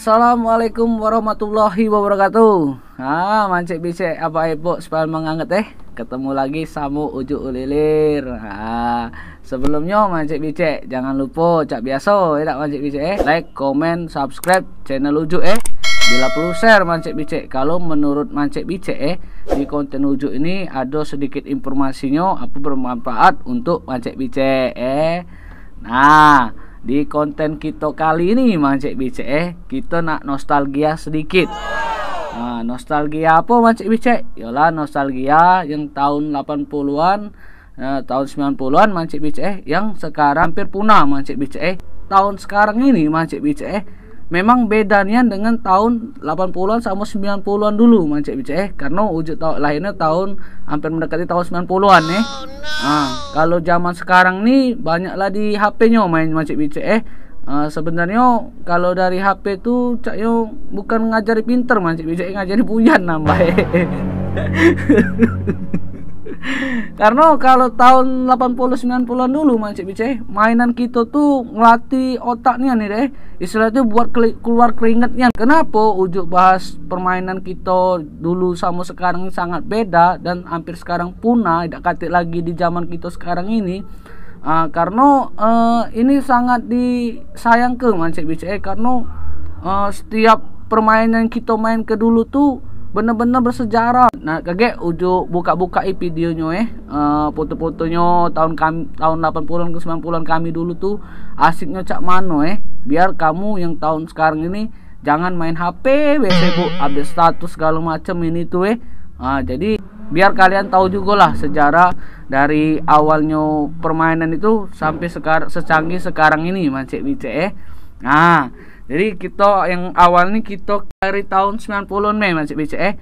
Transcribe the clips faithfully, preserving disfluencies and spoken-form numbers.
Assalamualaikum warahmatullahi wabarakatuh. Ha, mancik bicek apa epok sepanjang anget eh. Ketemu lagi samo Ujuk Ulilir. Ha, sebelumnyo mancik bicek, jangan lupo cak biaso eh dak mancik bicek eh. Like, komen, subscribe channel Ujuk eh. Bila perlu share mancik bicek. Kalau menurut mancik bicek eh, di konten Ujuk ini ado sedikit informasinyo apa bermanfaat untuk mancik bicek eh. Nah, di konten kito kali ini mancik bicek eh, kito nak nostalgia sedikit. Nah, nostalgia apo mancik bicek? Yolah, nostalgia yang tahun lapan puluhan, eh, tahun sembilan puluhan mancik bicek eh, yang sekarang hampir punah mancik bicek eh. Tahun sekarang ini mancik bicek eh, memang beda nian dengan tahun lapan puluhan samo sembilan puluhan dulu mancik bicek eh. Karno Ujuk tau lahirnyo tahun hampir mendekati tahun sembilan puluhan eh. Ha, kalau zaman sekarang ni banyak lah di H P-nyo main mancik bicek eh. Ha, sebenarnyo kalau dari H P tu caknyo bukan ngajari pinter mancik bicek eh, ngajari buyan nambah eh. Karno kalau tahun lapan puluh sembilan puluhan dulu mancik bicek eh, mainan kito tu ngelatih otak nian ni deh. Istilah tu buat keli- keluar keringet nian. Kenapo Ujuk bahas permainan kito dulu samo sekarang ni sangat beda dan hampir sekarang punah, dak katek lagi di zaman kito sekarang ini. Ah, karno, eh, ini sangat disayangke mancik bicek eh, karno, eh, setiap permainan kito main ke dulu tu bener-bener bersejarah. Nah, kagek Ujuk buka-buka i videonyo eh, eh, foto-fotonyo tahun kam- tahun lapan puluhan ke sembilan puluhan kami dulu tu asiknyo cak mano eh. Biar kamu yang tahun sekarang ini jangan main H P be sibuk update status segalo macem ini tu eh. Ha, jadi biar kalian tahu jugo lah sejarah dari awalnyo permainan itu sampe sekar- secanggih sekarang ini mancik bicek eh. Nah, jadi kito yang awal ni kito dari tahun sembilan puluhan me mancik bicek eh.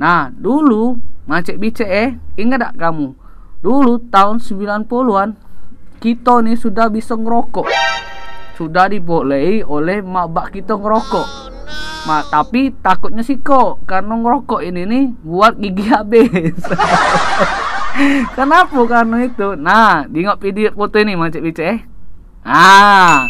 Nah, dulu mancik bicek eh, ingat dak kamu? Dulu tahun sembilan puluhan kito ni sudah biso ngerokok. Sudah dibolehi oleh mak bak kito ngerokok. Ma, tapi takutnyo sikok karno ngerokok ini ni buat gigi habis. Kenapo karno itu? Nah, jingok video foto ini mancik bicek eh. Ah,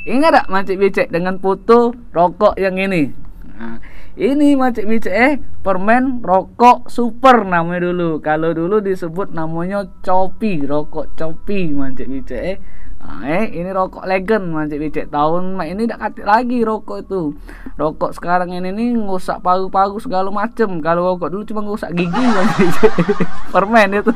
ingat dak mancik bicek dengan foto rokok yang ini? Nah, ini mancik bicek eh, permen rokok super namonyo dulu. Kalau dulu disebut namonyo copi, rokok copi mancik bicek eh. Ah, eh, ini rokok legend mancik bicek. Tahun mak ini dak katek lagi rokok itu. Rokok sekarang ini ni ngusak paru-paru segalo macem. Kalau rokok dulu cuma ngusak gigi mancik bicek. Permen itu.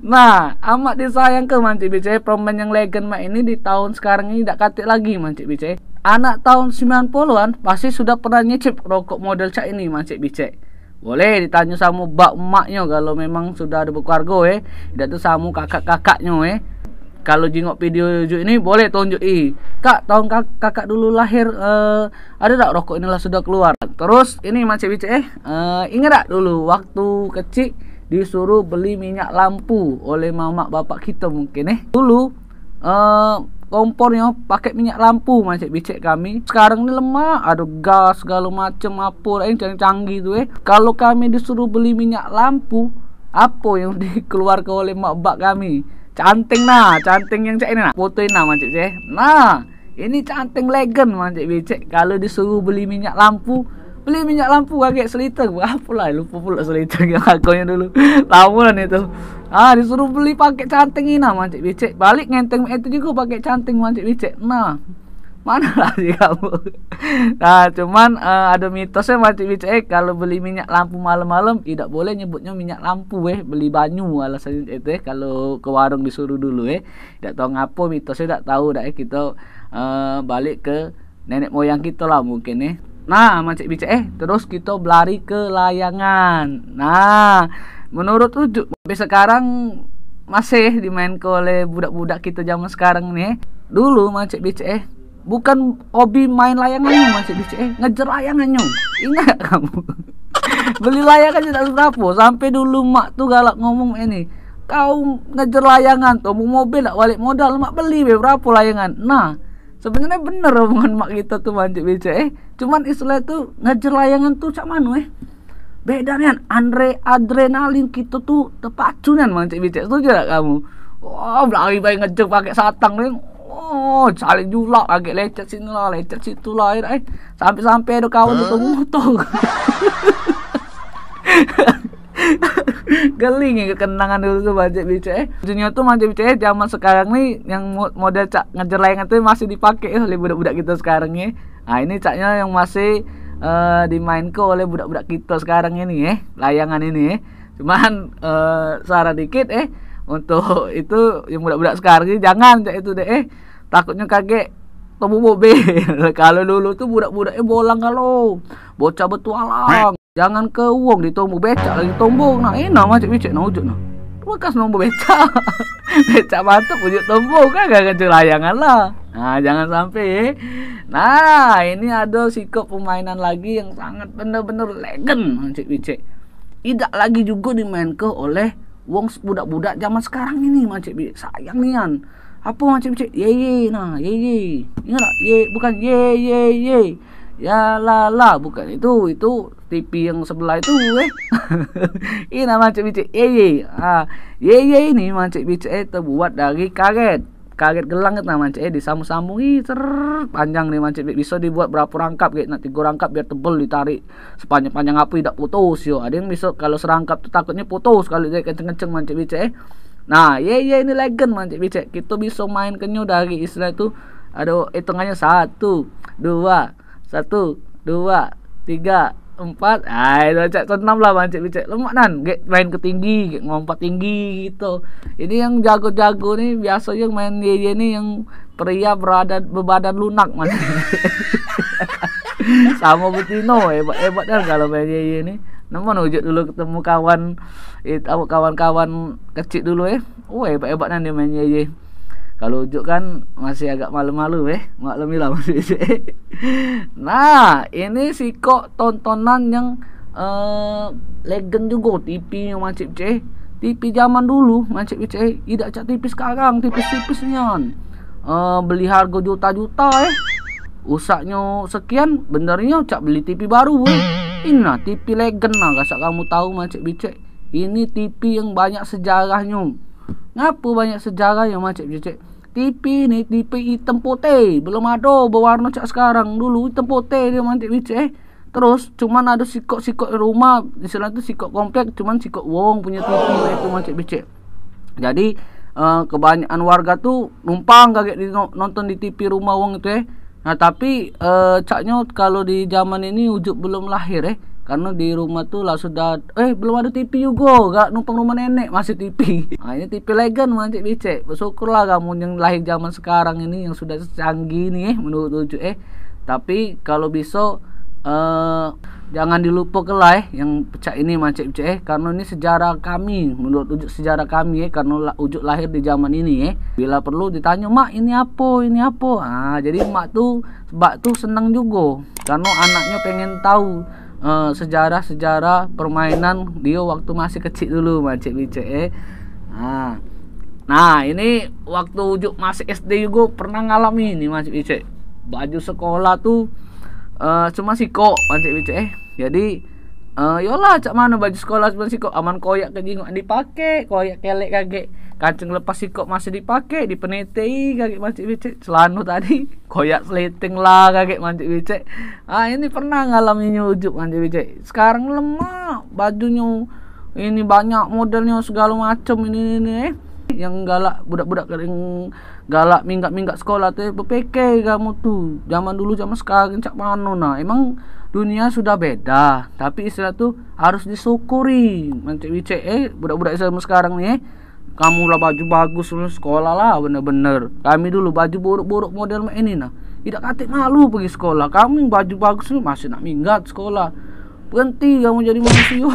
Nah, amat disayangke mancik bicek, permen yang legend mak ini di tahun sekarang ini dak katek lagi mancik bicek. Anak tahun sembilan puluhan pasti sudah pernah nyicip rokok model cak ini mancik bicek. Boleh ditanyo samo bak emaknyo kalau memang sudah ado bekeluargo eh. Dak tu samo kakak-kakaknyo eh. Kalau jingok video Ujuk ini boleh tunjuk i. Kak, tahun kak- kakak dulu lahir eh, ado dak rokok ini lah sudah keluar? Terus ini mancik bicek eh, eh, ingat dak dulu waktu kecik disuruh beli minyak lampu oleh mamak bapak kito mungkin eh. Dulu eh, kompornyo pakai minyak lampu mancik bicek kami. Sekarang ni lemak, ado gas segalo macem apo dak yang canggih-canggih tu eh. Kalau kami disuruh beli minyak lampu, apo yang dikeluarkan oleh mak bak kami? Canting nah, canting yang cak ini nah. Fotoin nah mancik bicek eh. Nah, ini canting legend mancik bicek. Kalau disuruh beli minyak lampu, beli minyak lampu agek seliter. Berapo lah, lupo pulo seliter yang hargonyo dulu. Lamo lah ni tu. Ah, disuruh beli pakai canting ini nah mancik bicek. Balik ngenteng itu jugo pakai canting mancik bicek. Nah, mano lah si kamu? Nah, cuman eh, ado mitosnyo mancik bicek eh, kalau beli minyak lampu malam-malam, idak boleh nyebutnyo minyak lampu eh, beli banyu alasannyo itu eh, kalau ke warung disuruh dulu eh. Dak tau ngapo mitosnyo dak tau dak eh, kito eh, balik ke nenek moyang kito lah mungkin eh. Nah, mancik bicek eh, terus kito belari ke layangan. Nah, menurut Ujuk sampe sekarang masih dimainke oleh budak-budak kito zaman sekarang ni eh. Dulu mancik bicek eh, bukan hobi main layangannyo mancik bicek eh, ngejer layangannyo. Ingat dak kamu? Beli layangan dak seberapo, sampe dulu mak tu galak ngomong ini, kau ngejer layangan tu, mau mobil dak balik modal, mak beli be berapo layangan. Nah, sebenarnyo bener omongan mak kito tu mancik bicek eh. Cuman istilah tu ngejer layangan tu cak mano eh? Beda nian, andre adrenalin kito tu tepacu nian mancik bicek. Setuju dak kamu? Wah, belari bae ngejer pakai satang ni. Oh, saling julak lagi, lecet sini lah, lecet situ lah, eh. Sampai-sampai ada kawan tu motor. Geli nginget kenangan dulu tu, mancik bicek, eh. Lucunya tu, mancik bicek, eh, zaman sekarang ni yang mo-, model cak ngejer layangan tu masih dipakai, eh, oleh budak-budak kita sekarang ni. Ah, ini caknya yang masih, eh, dimainke oleh budak-budak kita sekarang ini, eh, layangan ini, eh. Cuman, eh, saran dikit, eh, untuk itu yang budak-budak sekarang ni jangan cak itu deh, eh. Takutnya kagek tombok mobil. Kalau dulu tu budak-budak, eh, bolang kalau bocah betualang. Jangan ke wong ditombok, becak lagi tombok. Nah, enak, mancik bicek, nah, ujuk, nah. Bekas nombor becak. Becak mantep, ujuk tombok, kan gak kecil layangan lah. Nah, jangan sampai, eh. Nah, ini ada sikok permainan lagi yang sangat bener-bener legend, mancik bicek. Idak lagi juga dimainke oleh wong s-, budak-budak zaman sekarang ini, mancik bicek. Sayang nian. Apa, mancik bicek? Ye ye, nah, ye ye. Ingat tak? Ye, bukan ye ye ye. Ya la la, bukan itu. Itu T V yang sebelah itu, eh. Ini, mancik bicek, ye ye. Ah, ye ye ini, mancik bicek, eh, terbuat dari karet. Karet gelang itu, nah, mancik, eh, disambung-sambung, ih, ser, panjang ni, mancik bicek. Bisa dibuat berapa rangkap, kayak nak tiga rangkap biar tebel, ditarik sepanjang-panjang apa, idak putus, yo. Ada yang bisa, kalau serangkap tu takutnya putus kalau dia kenceng-kenceng, mancik bicek, eh. Nah, ye ye ini legend, mancik bicek. Kita bisa main kenyo dari istilah tu, ada hitungannya satu, dua, satu, dua, tiga, empat. Ai, tu cak senam lah, mancik bicek. Lemak nan, gek main ke tinggi, gek ngompat tinggi gitu. Ini yang jago-jago ni biasa yang main ye ye ni yang pria berada, berbadan lunak, mancik. Sama betino, hebat-hebat kan kalau main ye ye ni. Nemen ujuk dulu ketemu kawan, eh, apa, kawan-kawan kecik dulu, eh. Oh, hebat-hebat nian dia main ye ye. Kalau ujuk kan masih agak malu-malu, eh. Maklum lah, mancik bicek. Nah, ini sikok tontonan yang, eh, legend juga T V yang, mancik bicek. T V zaman dulu, mancik bicek, idak cak T V sekarang, tipis-tipis nian. Eh, beli harga juta-juta, eh. Usaknyo sekian, bendernyo cak beli T V baru, eh. Ini nah, T V legend nah, gasak kamu tahu, mancik bicek. Ini T V yang banyak sejarahnyo. Ngapo banyak sejarahnyo, mancik bicek? T V ni T V item putih, belum ado bewarno cak sekarang. Dulu item putih dia, mancik bicek, eh. Terus cuman ado sikok-sikok rumah, istilah tu sikok komplek, cuman sikok wong punyo T V itu, mancik bicek. Jadi, eh, kebanyakan warga tu numpang kagek di no-, nonton di T V rumah wong itu, eh. Nah, tapi, eh, caknyo kalau di zaman ini ujuk belum lahir, eh. Karena di rumah tu lah sudah, eh, belum ada T V juga, gak numpang rumah nenek masih T V. Nah, ini T V legend, mancik bicek. Bersyukurlah kamu yang lahir zaman sekarang ini yang sudah secanggih ini, eh, menurut ujuk, eh. Tapi kalau bisa, eh, jangan dilupakan lah, eh, yang pecak ini, mancik bicek, eh, karena ini sejarah kami, menurut ujuk sejarah kami, eh, karena la-, ujuk lahir di zaman ini, eh. Bila perlu ditanyo, "Mak, ini apo? Ini apo?" Ah, jadi mak tu, sebab tu senang juga karena anaknyo pengen tahu, eh, sejarah-sejarah permainan dia waktu masih kecik dulu, mancik bicek, eh. Nah, nah, ini waktu ujuk masih S D juga pernah ngalami ini, mancik bicek. Baju sekolah tu, eh, cuma sikok, mancik bicek, eh. Jadi, eh, yolah, cak mano baju sekolah cuma sikok, aman koyak ke jingok dipake, koyak kelek kagek, kancing lepas sikok masih dipake, dipenetei kagek, mancik bicek, celano tadi, koyak seleting lah kagek, mancik bicek. Ah, ini pernah ngalaminyo ujuk, mancik bicek. Sekarang lemak bajunyo, ini banyak modelnyo segalo macem ini, ini, eh. Yang galak budak-budak kering, galak minggat-minggat sekolah tu, eh, bepikir kamu tu, zaman dulu zaman sekarang cak mano nah. Emang dunia sudah beda, tapi istilah tu harus disyukuri, mancik bicek, eh, budak-budak zaman sekarang ni, eh. Kamu lah baju bagus lu sekolah lah, bener-bener. Kami dulu baju buruk-buruk model mak ini nah. Idak katik malu pergi sekolah. Kami baju bagus lu masih nak minggat sekolah. Berhenti kamu jadi manusia.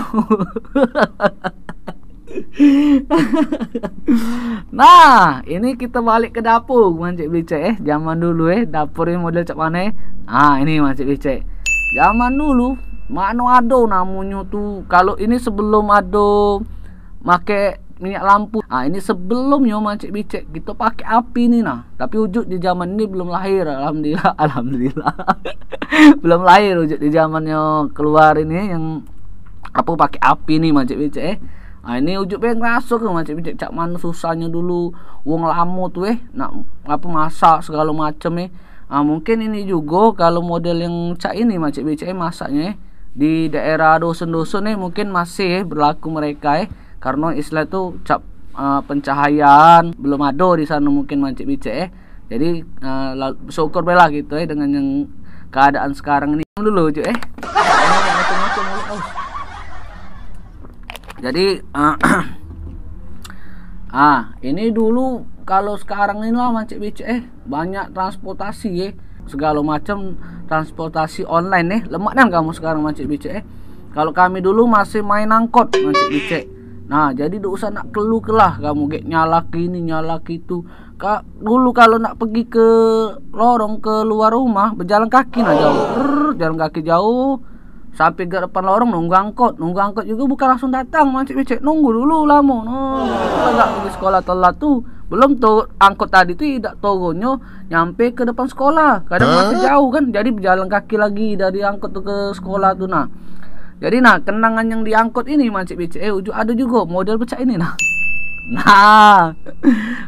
Nah, ini kita balik ke dapur, mancik bicek, eh. Zaman dulu, eh, dapur ni model cak mano, eh. Ah, ini, mancik bicek. Zaman dulu, mano ado namonyo tu, kalau ini sebelum ado make minyak lampu. Ah, ini sebelumnyo, mancik bicek, kito pake api ni nah. Tapi ujuk di zaman ini belum lahir, alhamdulillah, alhamdulillah. Belum lahir ujuk di zamannyo keluar ini yang apo, pake api ni, mancik bicek, eh. Nah, ini ujuk be ngeraso ke mancik bicik cak mano susahnyo dulu wong lamo tu eh, nak apo masak segalo macem eh. Ah, mungkin ini jugo kalu model yang cak ini mancik bicik eh masaknyo eh. Di daerah doson-doson eh mungkin masih eh berlaku mereka eh. Karno istilah tu cap ah, pencahayaan belum ado di sano mungkin mancik bicik eh. Jadi ah, la- bersyukur be lah gitu eh dengan yang keadaan sekarang ini dulu je eh. Jadi ah, ah ini dulu kalu sekarang ini lah mancik bicik eh banyak transportasi eh segalo macam transportasi online eh lemak nian kamu sekarang mancik bicik eh. Kalu kami dulu masih main angkot mancik bicik. Nah, jadi dak usah nak keluh kelah kamu gek nyalak ini nyalak itu. Ka dulu kalu nak pergi ke lorong ke luar rumah bejalan kaki nah jauh. Brrr, jalan kaki jauh. Sampai ke depan lorong nunggu angkot. Nunggu angkot jugo bukan langsung datang mancik bicik. Nunggu dulu lamo. Nah, agak pergi sekolah telat tu. Belum tu angkot tadi tu idak turunnyo nyampe ke depan sekolah. Kadang masih jauh kan. Jadi bejalan kaki lagi dari angkot tu ke sekolah tu nah. Jadi nah, kenangan yang di angkot ini mancik bicik eh ujuk ado jugo model pecak ini nah. Nah,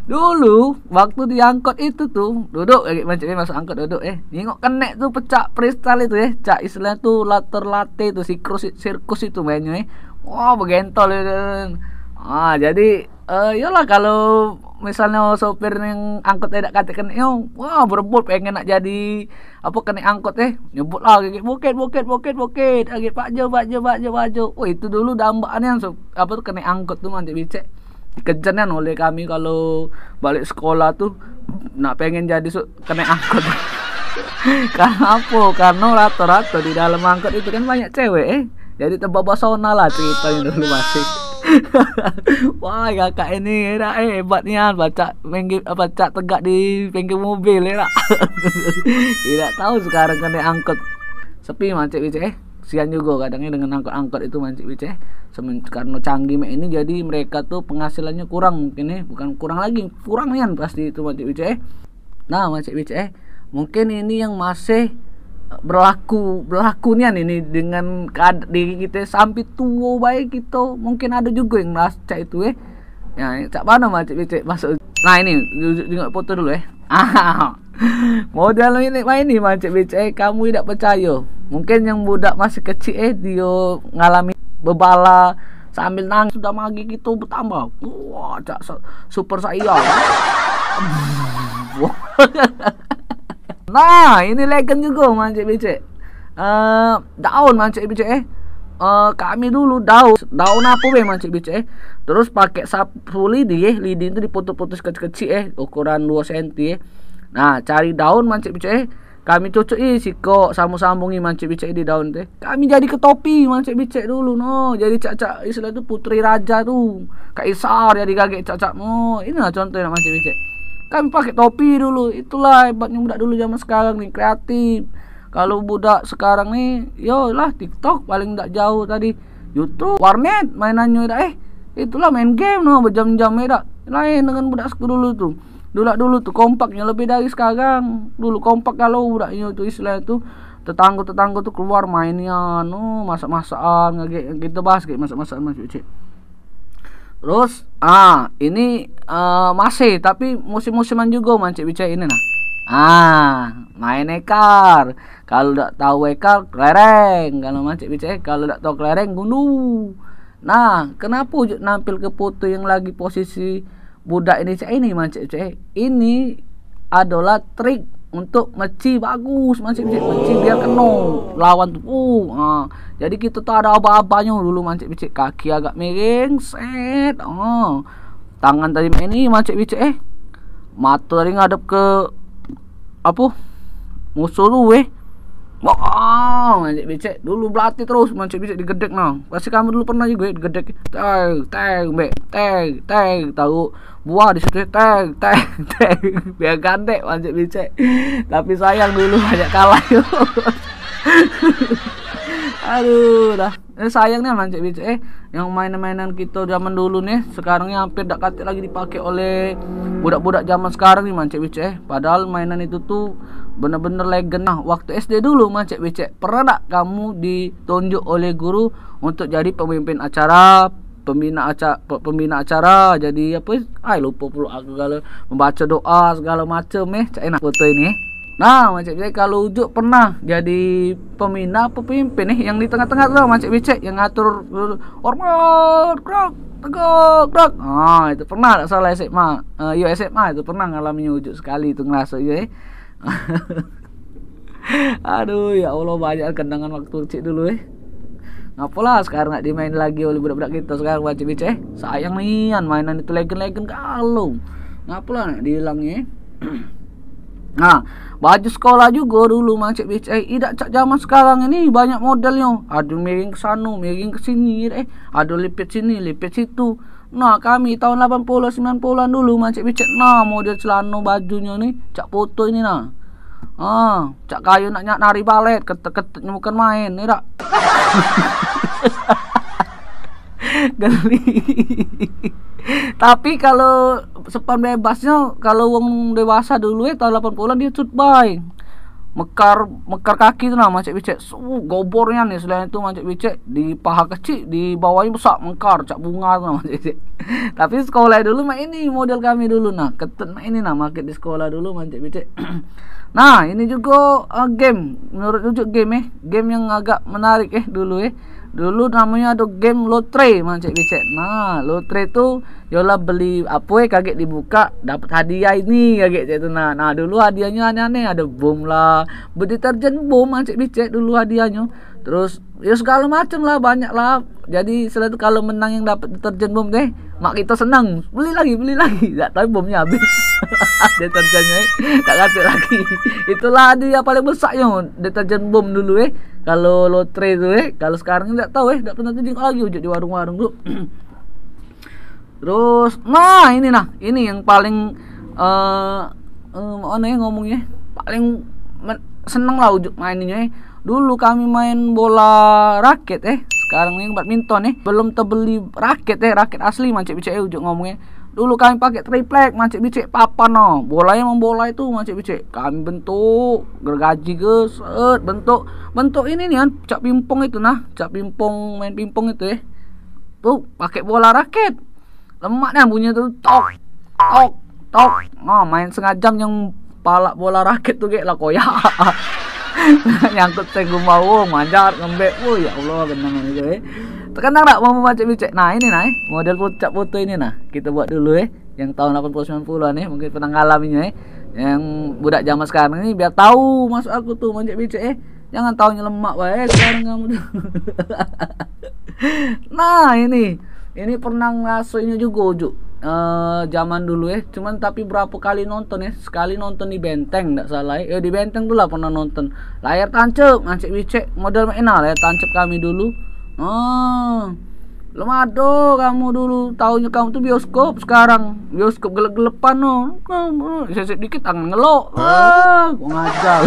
dulu waktu di angkot itu tu duduk lagi mancik bicik masuk angkot duduk eh. Nengok kenek tu pecak kristal itu eh. Cak istilah tu later late tu sirkus sirkus itu mainnyo eh. Wah, begentol itu. Ah, jadi eh iyolah kalu misalnyo sopir yang angkot dak katek kenek yo, wah berebut pengen nak jadi apo kenek angkot eh. Nyebut lah gek bukit bukit bukit bukit. Agek Pak Jo Pak Jo Pak Jo Pak Jo. Oh, itu dulu dambaan yang so, apo tu kenek angkot tu mancik bicik. Dikejar nian oleh kami kalu balik sekolah tu nak pengen jadi so, kenek angkot. Karno apo? Karno rato-rato di dalam angkot itu kan banyak cewek eh. Jadi tebak basona lah ceritonyo dulu masih. Wah, kakak ini dak eh, hebat nian pacak pinggir pacak tegak di pinggir mobil eh dak. Idak tahu sekarang kenek angkot. Sepi mancik bicik eh. Sian jugo kadang eh dengan angkot-angkot itu mancik bicik eh. Semen, karno canggih mek ini jadi mereka tu penghasilannya kurang mungkin eh. Bukan kurang lagi, kurang nian pasti itu mancik bicik eh. Nah, mancik bicik eh. Mungkin ini yang masih berlaku berlaku nian ini dengan kead- diri kito sampai tuo bae kito mungkin ado jugo yang ngeraso cak itu eh. Ya, cak mano mancik bicik masuk. Nah, ini tengok foto dulu eh. Ah, model ini main ni mancik bicik eh, kamu idak percayo. Mungkin yang budak masih kecik eh dio ngalami bebala sambil nangis sudah magi kito betambah. Wah, cak super saya. Nah, ini legend jugo mancik bicik. Eh, daun mancik bicik eh. Eh, kami dulu daun, daun apo be mancik bicik eh. Terus pakai sapu lidi eh, lidi tu diputus-putus kecik-kecik eh, ukuran duo senti eh. Nah, cari daun mancik bicik eh. Kami cucuki sikok, sambung-sambungi mancik bicik di daun tu eh. Kami jadi ke topi mancik bicik dulu no. Jadi cak-cak istilah tu putri raja tu. Kaisar jadi gagek cak-cak no. Inilah contoh nak mancik bicik. Kami pakai topi dulu. Itulah hebatnya budak dulu zaman sekarang ni, kreatif. Kalu budak sekarang ni, yo lah TikTok paling dak jauh tadi. YouTube, warnet mainannyo dak eh. Itulah main game no bejam-jam eh dak. Lain dengan budak dulu tu. Dulu dulu tu kompaknyo lebih dari sekarang. Dulu kompak kalu budaknyo tu istilah tu tetanggo-tetanggo tu keluar main nian no masak-masakan ngagek kito bahas gek masak-masakan mancik bicik. Terus ah ini eh, masih tapi musim-musiman jugo mancik bicik ini nah. Ah, main ekar. Kalu dak tau ekar kelereng, kalu mancik bicik eh, kalu dak tau kelereng gundu. Nah, kenapo juk nampil ke foto yang lagi posisi budak ini cak ini mancik bicik eh? Ini adolah trik untuk meci bagus mancik bicik, meci biar keno lawan tu. Oh, ha. Jadi kito tu ado aba-abanyo dulu mancik bicik, kaki agak miring, set. Ha. Tangan tadi mak ini mancik bicik eh. Mato tadi ngadep ke apo? Musuh tu eh. Wah, mancik bicik dulu belatih terus mancik bicik digedek nah. Pasti kamu dulu pernah jugo eh digedek. Teng, teng, bek, teng, teng, taruh buah di situ eh. Teng, teng, teng. Biar gandek mancik bicik. Tapi sayang dulu banyak kalah. Aduh, dah. Eh, sayang nian mancik bicik eh. Yang mainan-mainan kito zaman dulu nih, sekarang ni hampir dak katek lagi dipakai oleh budak-budak zaman sekarang ni mancik bicik eh. Padahal mainan itu tu bener-bener legend nah. Waktu S D dulu mancik bicik, pernah dak kamu ditunjuk oleh guru untuk jadi pemimpin acara pembina aca-, pe-, pembina acara, jadi apo, ai, lupo pulo aku, segalo membaca doa segalo macem, eh, cak enak foto ini, eh. Nah, Mancik Bicek, kalu Ujuk pernah jadi pembina apo pemimpin, eh, yang di tengah-tengah tu lah, Mancik Bicek, yang ngatur, hormat, gerak, tegak, gerak. Ah, itu pernah, dak salah, S M A. Eh, yo, S M A itu pernah ngalaminyo Ujuk sekali tu, ngeraso yo, eh. Aduh, ya Allah, banyak kenangan waktu kecik dulu, eh. Ngapolah sekarang nak dimain lagi oleh budak-budak kito sekarang, Mancik Bicek, eh. Sayang nian mainan itu, legend-legend kalu. Ngapolah nak dihilang, eh. Nah, baju sekolah jugo dulu, Mancik Bicek, eh. Idak cak zaman sekarang ini banyak modelnyo. Ado miring ke sano, miring ke sini, eh. Ado lipet sini, lipet situ. Nah, kami tahun lapan puluh, sembilan puluhan dulu, Mancik Bicek. Nah, model celano bajunyo ni, cak foto ini, nah. Ah, cak kayo nak, nak nari balet, ketet-ketetnyo bukan main, ni dak? Geli. Tapi kalu sepan bebasnyo, kalu wong dewasa dulu, eh, tahun lapan puluhan, dio cut bae. Mekar, mekar kaki tu nah, Mancik Bicek. Su, gobor nian ni, selain tu, Mancik Bicek, di paha kecik, di bawahnyo besak, mekar cak bunga tu nah, Mancik Bicek. Tapi sekolah dulu mak ini model kami dulu nah, ketet mak ini nah, make di sekolah dulu, Mancik Bicek. Nah, ini jugo, eh, game, menurut Ujuk game, eh, game yang agak menarik, eh, dulu, eh. Dulu namonyo ado game lotre, Mancik Bicek. Nah, lotre tu, yolah, beli apo, eh, kagek dibukak, dapet hadiah ini, kagek cak tu nah. Nah, dulu hadiahnyo aneh-aneh, ado bom lah, beli deterjen bom, Mancik Bicek, dulu hadiahnyo. Terus, yo, segalo macem lah, banyak lah. Jadi, selain tu, kalu menang yang dapet deterjen bom tu, eh, mak kito senang, beli lagi, beli lagi. Dak tau bomnyo habis. Deterjennyo, eh, dak katek lagi. Itulah hadiah paling besaknyo, deterjen bom dulu, eh. Kalu lotre tu, eh, kalu sekarang ni dak tau, eh, dak pernah tejingok lagi Ujuk di warung-warung tu. Terus, nah, ini nah, ini yang paling, eh, eh, mak mano yo ngomongnyo, paling men-, seneng lah Ujuk mainnyo, eh. Dulu kami main bola raket, eh. Sekarang ni badminton, eh. Belum tebeli raket, eh, raket asli, Mancik Bicek, eh, Ujuk ngomongnyo. Dulu kami pake triplek, Mancik Bicek, papan no. Bolanyo emang bola itu, Mancik Bicek. Kami bentuk, gergaji ke, set, bentuk, bentuk ini nian, cak pingpong itu nah, cak pingpong, main pingpong itu, eh. Tu pake bola raket. Lemak nian bunyi tu, tok, tok, tok. Oh, main setengah jam yang palak bola raket tu, gek lah koyak. Nyangkut seng gumau, manjat, ngembek. Oh, ya Allah, kenangan itu, eh. Terkenang dak, Mancik Bicek? Nah, ini nah, eh. Model puncak foto ini nah. Kito buat dulu, eh. Yang tahun lapan puluh, sembilan puluhan, eh. Mungkin pernah ngalaminyo, eh. Yang budak zaman sekarang ni biar tau masuk aku tu, Mancik Bicek, eh. Jangan taunyo lemak bae sekarang kamu tu. Nah, ini. Ini pernah ngerasoinyo jugo, Juk. Eh, zaman dulu, eh. Cuman tapi berapo kali nonton, eh. Sekali nonton di Benteng, dak salah, eh. Eh, di Benteng tu lah pernah nonton. Layar tancep, Mancik Bicek. Model mak ini nah, layar tancep kami dulu. Oh. Belum ado kamu dulu. Taunyo kamu tu bioskop, sekarang bioskop gelep-gelepan no. Sesep dikit tangan ngelok. Ah, kurang ajar.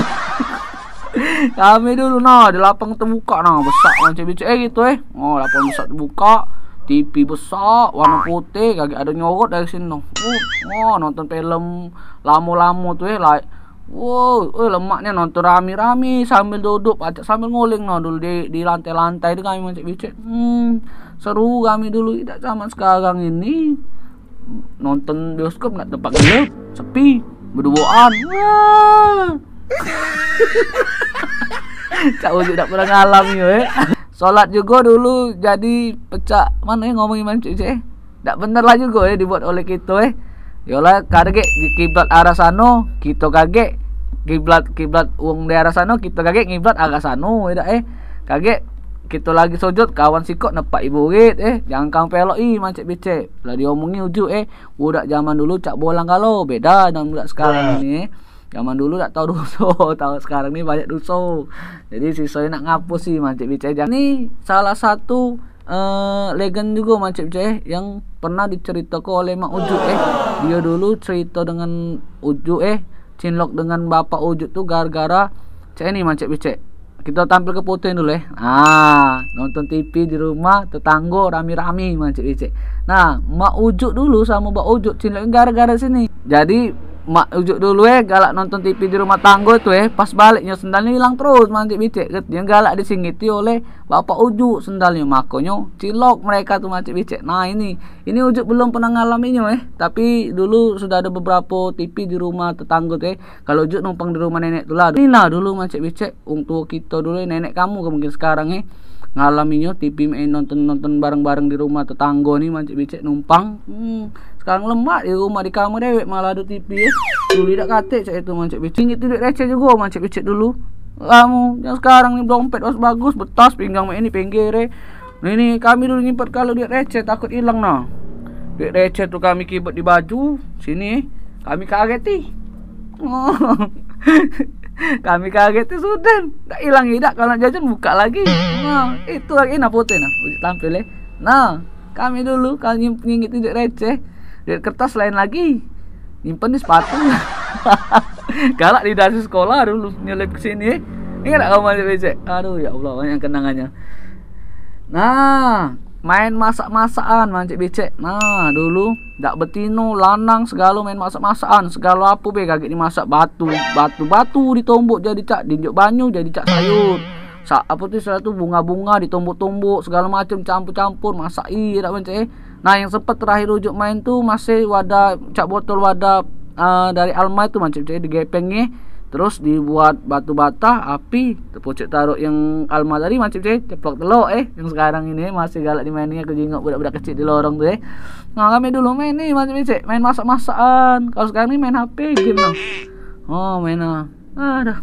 Kami dulu nah, di lapang tebuka nah, besak, Mancik Bicek, eh, gitu, eh. Oh, lapang besak tebuka, T V besak, warna putih, kagek ado nyorot dari sini noh. Oh, oh, nonton film lamo-lamo tu, eh, like. Wow, eh, lemak nian nonton rami-rami sambil duduk, pacak sambil nguling noh dulu di, di lantai-lantai tu kami, Mancik Bicek. Hmm, seru kami dulu, idak zaman sekarang ini. Nonton bioskop nak tempat gelap, sepi, beduaan. Wah. Cak Ujuk dak pernah ngalami, eh. Solat jugo dulu jadi pecak, mano yo ngomongi, Mancik Bicek, eh. Dak bener lah jugo, eh, dibuat oleh kito, eh. Yolah, kagek di kiblat arah sano, kito kagek kiblat, kiblat wong di arah sano, kito kagek ngiblat arah sano, eh, dak, eh. Kagek kito lagi sujud, kawan sikok nepak ibu rit, eh. Jangan kamu peloki, Mancik Bicek. Lah diomongi Ujuk, eh. Budak zaman dulu cak bolang galo, beda dengan budak sekarang ni, eh. Zaman dulu dak tau doso, tau sekarang ni banyak doso. Jadi siso nak ngapusi, Mancik Bicek. Ni salah satu, eh, legend jugo, Mancik Bicek, eh, yang pernah diceritoko oleh Mak Ujuk, eh. Dio dulu cerito dengan Ujuk, eh, cinlok dengan bapak Ujuk tu gara-gara cak ini, Mancik Bicek. Kito tampilke foto yang dulu, eh. Ah, nonton T V di rumah, tetanggo rami-rami, Mancik Bicek. Nah, Mak Ujuk dulu samo Bak Ujuk cinlok gara-gara sini. Jadi, Mak Ujuk dulu eh galak nonton T V di rumah tanggo tu eh, pas baliknyo sendalnyo ilang terus mancik bicek. Katanya galak disingiti oleh bapak Ujuk sendalnyo, makonyo cilok mereka tu mancik bicek. Nah ini, ini Ujuk belum pernah ngalaminyo eh, tapi dulu sudah ada beberapa T V di rumah tetanggo tu eh. Kalau Ujuk numpang di rumah nenek tu lah. Ini nah dulu mancik bicek, wong tuo kito dulu eh, nenek kamu ke mungkin sekarang eh ngalaminyo T V main nonton-nonton bareng-bareng di rumah tetanggo ni mancik bicek numpang. Hmm, sekarang lemak di rumah di kamar dewek malah ada T V eh. Dulu dak katek cak itu mancik bicek. Inget duit receh juga mancik bicek dulu. Kamu yang sekarang ni dompet bagus-bagus, betas pinggang mak ini pinggir eh. Nah, ini kami dulu nyimpen kalau duit receh takut ilang nah. Duit receh tu kami kibet di baju, sini kami kareti. Kami kareti sudah, dak ilang idak kalau nak jajan buka lagi. Nah, itu lagi nah foto nah, Ujuk tampil eh. Nah, kami dulu kalau nyim- nyingit duit receh, duit kertas lain lagi. Nyimpen di sepatu. Galak di dasi sekolah dulu nyelip ke sini eh. Ingat dak kamu mancik bicek? Aduh ya Allah, banyak kenangannya. Nah, main masak-masakan mancik bicek. Nah, dulu dak betino lanang segalo main masak-masakan, segalo apo be kagek dimasak, batu, batu-batu ditombok jadi cak dinjuk banyu, jadi cak sayur. Sa apo tu istilah tu, bunga-bunga ditombok-tombok segalo macem, campur-campur, masak i dak mancik eh. Nah, yang sempet terakhir Ujuk main tu masih wadah cak botol wadah ah, dari Alma tu mancik bicek digepengnye, terus dibuat batu bata, api, tepocok taruk yang Alma tadi mancik bicek, ceplok telok eh, yang sekarang ini masih galak dimaini, aku jingok budak-budak kecik di lorong tu eh. Nah, kami dulu main ni mancik bicek, main masak-masakan. Kalau sekarang ni main H P game nah. Oh, main ah. Ah, dah.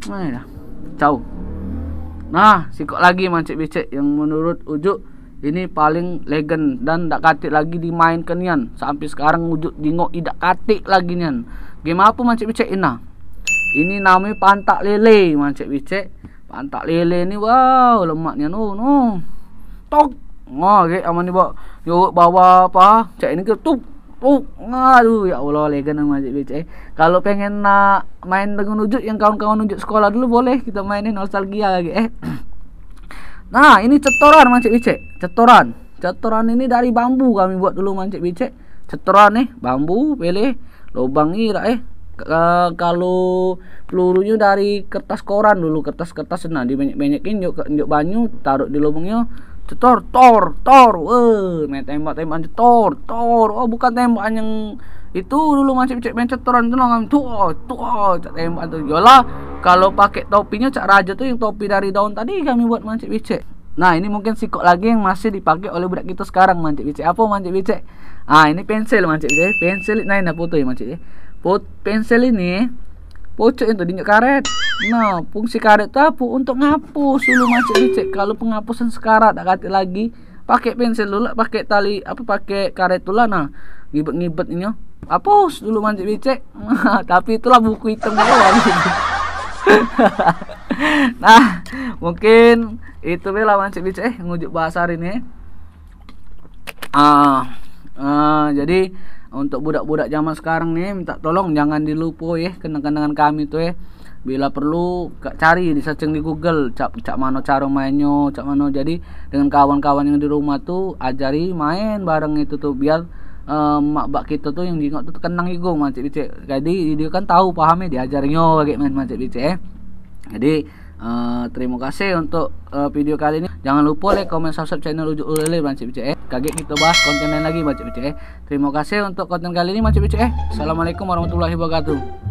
Main dah. Cau. Nah, sikok lagi mancik bicek yang menurut Ujuk ini paling legend dan dak katik lagi dimainke nian. Sampe sekarang Ujuk jingok idak katik lagi nian. Game apo mancik bicek ina? Ini namonyo pantak lele mancik bicek. Pantak lele ni wow lemak nian oh no. Tok. Wah, gek aman ni bawa. Yo bawa apa? Cak ini ke tuk. Tuk. Aduh ya Allah, legend mancik bicek eh. Kalau pengen nak main dengan Ujuk yang kawan-kawan Ujuk sekolah dulu boleh kita main ni, nostalgia lagi eh. Nah, ini cetoran mancik bicek. Cetoran. Cetoran ini dari bambu kami buat dulu mancik bicek. Cetoran nih, bambu, pilih lubang ni rak eh. Ka- Kalau pelurunyo dari kertas koran dulu, kertas-kertas nah dibanyak-banyakin, njuk njuk banyu, taruh di lubangnya, cetor, tor, tor, weh, main tembak-tembakan cetor, tor. Oh, bukan tembakan yang itu dulu mancik bicek main cetoran tu nah, tuh, tuh, cak tembak tu. Yolah, kalau pakai topinya cak raja tu yang topi dari daun tadi kami buat mancik bicek. Nah, ini mungkin sikok lagi yang masih dipakai oleh budak kita sekarang mancik bicek. Apa mancik bicek? Ah, ini pensil mancik bicek. Pensil ni nah foto ya mancik ya. Pot pensil ini pucuk yang tadi karet. Nah, fungsi karet tu apa? Untuk ngapus dulu mancik bicek. Kalau penghapusan sekarat dak katik lagi, pakai pensil dulu lah, pakai tali apa, pakai karet tu lah nah. Ngibet-ngibet ini. Hapus dulu mancik bicek. Tapi itulah buku hitam tu. Nah, mungkin itu be lah mancik bicek eh ngujuk bahasa hari ni. Ah, ah, jadi untuk budak-budak zaman sekarang ni minta tolong jangan dilupo ye kenang-kenangan kami tu ye. Bila perlu kak cari di searching di Google cak cak mano caro mainnyo, cak mano. Jadi dengan kawan-kawan yang di rumah tu ajari main bareng itu tu biar eh, mak bak kito tu yang jingok tu kenang jugo mancik bicek. Jadi dio kan tahu paham ye diajarnyo kagek main mancik bicek eh. Jadi eh, terima kasih untuk eh, video kali ini. Jangan lupa like, comment, subscribe channel Ujuk Ulele mancik bicek eh. Kagek kito bahas konten lain lagi mancik bicek eh. Terima kasih untuk konten kali ini mancik bicek eh. Assalamualaikum warahmatullahi wabarakatuh.